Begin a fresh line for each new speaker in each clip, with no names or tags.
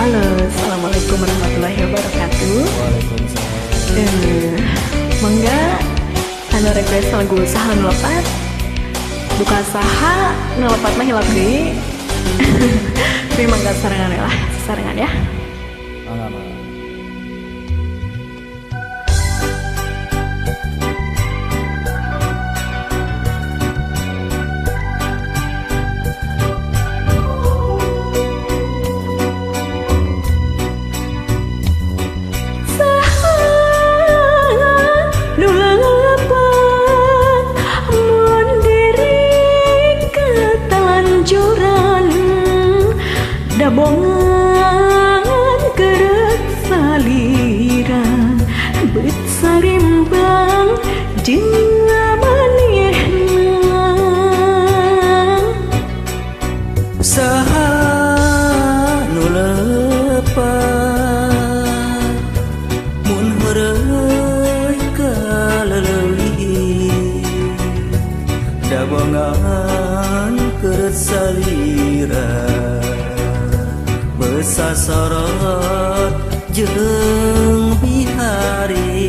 Halo, assalamualaikum warahmatullahi wabarakatuh.
Waalaikumsalam.
Mangga anu request lagu saha nu lepat. Duka saha nu lepat mah hilap deui. Tapi mangga sarengan lah, sarengan ya.
Alamak.
Dabongan kerek saliran bet sarimbang jeung manehna
saha nu lepat mun heureuy ka leleuwih dabongan kerek saliran sasorot jeung bihari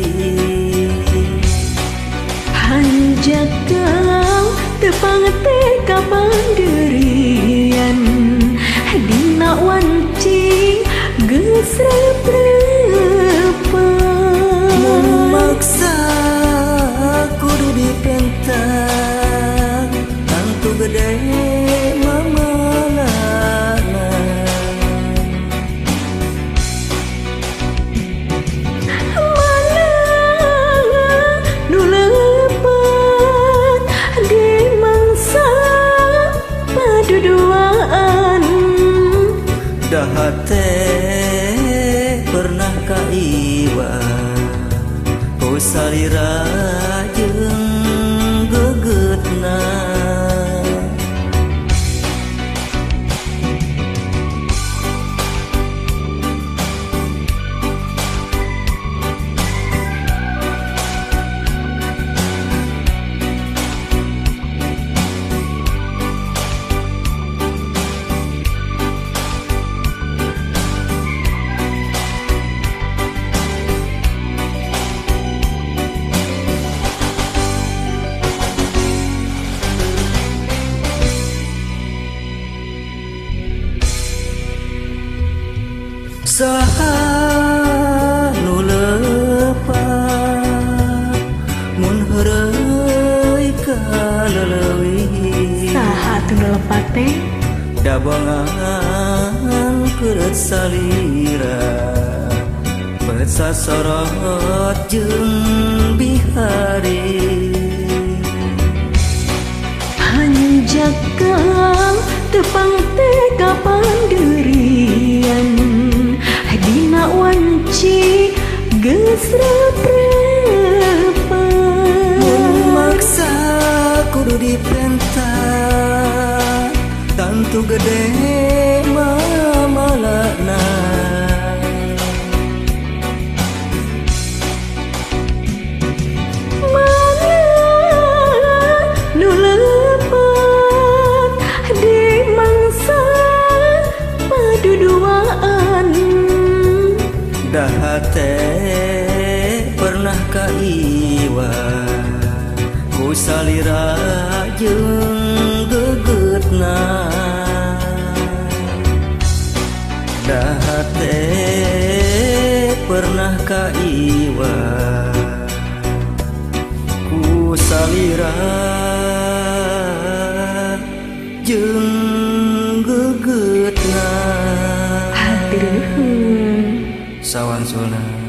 hanjakal tepang teh kapanderian dina wanci geus rep-repan
mun maksa kudu dipentang tangtu gede dahate pernah kaiwa ku salira jeung gegeutna. Saha nu lepat mun heureuy ka leleuwih
saha atuh nu lepat teh
dabongan keureut salira bet sasorot jeung bihari
hanjakal tepang teh kapanderian dina wanci geus rep-repan
mun maksa kudu dipentang tangtu gede mamalana
mana nu lepat di mangsa paduduaan
dahate pernah kaiwa ku salira jeung gegeutna dahate pernah kaiwa ku salira jeung gegeutna.
Hatur nuhun.
Sawan sulna.